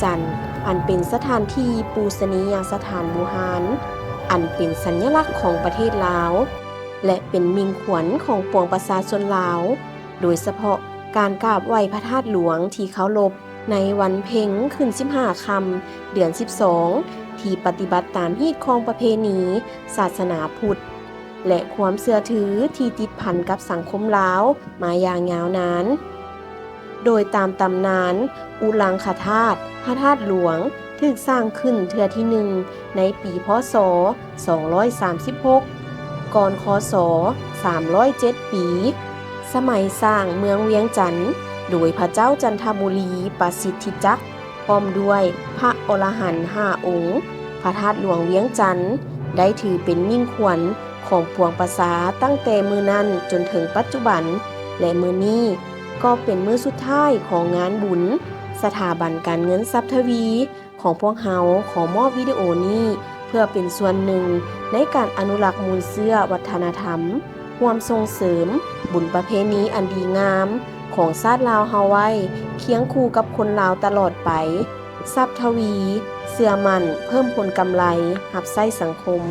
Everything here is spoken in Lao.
ຈັນ ອັນເປັນສະຖານທີ່ປູຊະນີຍະສະຖານບູຮານ ອັນເປັນສັນຍະລັກຂອງປະເທດລາວ ແລະ ເປັນມິ່ງຂວັນຂອງປວງປະຊາຊົນລາວ, ໂດຍສະເພາະການກາບໄຫວ້ພະທາດຫຼວງທີ່ເຄົາລົບໃນວັນເພັງຂຶ້ນສິບຫ້າຄ່ຳ ເດືອນສິບສອງ ທີ່ປະຕິບັດຕາມຮີດຄອງປະເພນີສາສະໜາພຸດ ແລະ ຄວາມເຊື່ອຖືທີ່ຕິດພັນກັບສັງຄົມລາວມາຢ່າງຍາວນານ. ໂດຍຕາມຕຳນານ ອຸລັງຄະທາດ ພະທາດຫຼວງ ຖືກສ້າງຂຶ້ນເທື່ອທີໜຶ່ງໃນປີ ພ.ສ. ສອງຮ້ອຍສາມສິບຫົກ ກ່ອນ ຄ.ສ. ສາມຮ້ອຍເຈັດປີ ສະໄໝສ້າງເມືອງວຽງຈັນ ໂດຍພະເຈົ້າຈັນທະບູລີປະສິດທິຈັກ ພ້ອມດ້ວຍພະອໍລະຫັນຫ້າອົງ. ພະທາດຫຼວງວຽງຈັນ ໄດ້ຖືເປັນມິ່ງຂວັນຂອງປວງປະຊາຕັ້ງແຕ່ມື້ນັ້ນຈົນເຖິງປັດຈຸບັນ ແລະ ມື້ນີ້ກໍເປັນມື້ສຸດທ້າຍຂອງງານບຸນ. ສະຖາບັນການເງິນຊັບທະວີຂອງພວກເຮົາຂໍມອບວິດີໂອນີ້ ເພື່ອເປັນສ່ວນໜຶ່ງໃນການອະນຸລັກມູນເຊື້ອວັດທະນະທຳ, ຮ່ວມສົ່ງເສີມບຸນປະເພນີອັນດີງາມຂອງຊາດລາວເຮົາໄວ້ ຄຽງຄູ່ກັບຄົນລາວຕະຫຼອດໄປ. ຊັບທະວີ, ເຊື່ອໝັ້ນ, ເພີ່ມຜົນກຳໄລ, ຮັບໃຊ້ສັງຄົມ.